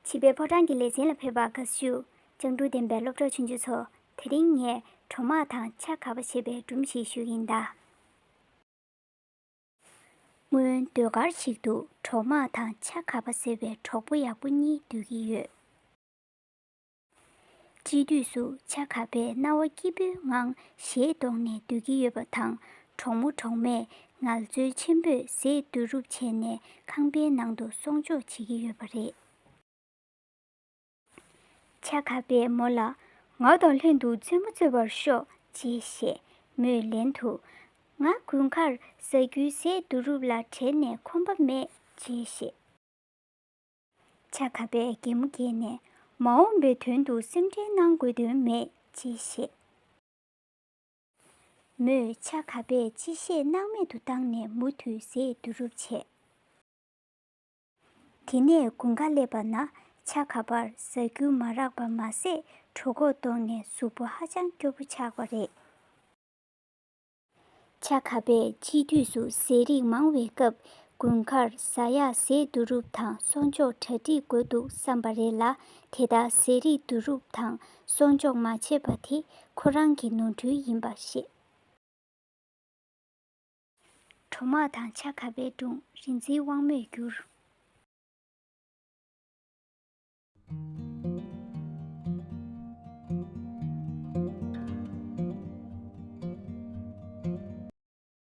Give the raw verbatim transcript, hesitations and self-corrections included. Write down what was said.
བྱིས་པའི་ཕོ་བྲང་གི་ལེ་ཚན་ལ་ཕེབས་པར་དགའ་བསུ་ཞུ། སྤྱང་གྲུང་ལྡན་པའི་སློབ་གྲོགས་ཆུང་ཆུང་ཚོ། དེ་རིང་ངས་གྲོ་མ་དང་ཆ་ག་པ་ཞེས་པའི་སྒྲུང་ཞིག་ཞུ་གི་ཡིན་ད། སྔོན་ཟློས་གར་ཞིག་ཏུ་གྲོ་མ་དང་ཆ་ག་པ་ཟེར་བའི་གྲོགས་པོ་ཡག་པོ་གཉིས་སྡོད་ཀྱི་ཡོད། དཔྱིད་དུས་སུ་ཆ་ག་པས་སྣང་བ་སྐྱིད་པོའི་ངང་གཞས་གཏོང་ནས་སྡོད་ཀྱི་ཡོད་པ་དང་། གྲོགས་མོ་གྲོགས་མོས་ངལ་རྩོལ་ཆེན་པོས་གཟས་བསྡུ་རུབ་བྱས་ནས་ཁང་པའི་ནང་དུ་གསོག་འཇོག་བྱེད་ཀྱི་ཡོད་པ་རེད། ཆ་ག་པས་མོ་ལ། ང་དང་ལྷན་དུ་རྩེད་མོ་རྩེ་བར་ཤོག་ཅེས་བཤད། མོས་ལན་དུ། ང་དགུན་ཁར་ཟ་རྒྱུའི་གཟས་བསྡུ་རུབ་ལ་བྲེལ་ནས་ཁོམ་པ་མེད་ཅེས་བཤད། ཆ་ག་པས་གད་མོ་བགད་ནས། མ་འོངས་པའི་དོན་དུ་སེམས་ཁྲལ་གནང་དགོས་དོན་མེད་ཅེས་བཤད། མོས་ཆ་ག་པས་ཅི་བཤད་སྣང་མེད་དུ་བཏང་ནས་མུ་མཐུད་གཟས་བསྡུ་རུབ་བྱས། དེ་ནས་དགུན་ཁ་སླེབས་པ་ན་ཆ་ག་པར་ཟ་རྒྱུ་མ་རག་པ་མ་ཟད། གྲོད་ཁོག་ལྟོགས་ནས་གཟུགས་པོ་ཧ་ཅང་སྐྱོ་པོ་ཆགས་པ་རེད། ཆ་ག་པས་དཔྱིད་དུས་སུ་ཟས་རིགས་མང་བའི་སྐབས། དགུན་ཁར་ཟ་ཡག་གཟས་བསྡུ་རུབ་དང་གསོག་འཇོག་གྲ་སྒྲིག་དགོས་འདུག་བསམ་པ་རེད་ལ། དེ་ལྟར་ཟས་རིགས་བསྡུ་རུབ་དང་གསོག་འཇོག་མ་བྱས་པ་དེ་ཁོ་རང་གི་ནོར་འཁྲུལ་ཡིན་པ་ཤེས། གྲོ་མ་དང་ཆ་ག་པའི་སྒྲུང་། རིག་འཛིན་དབང་མོས་བསྒྱུར།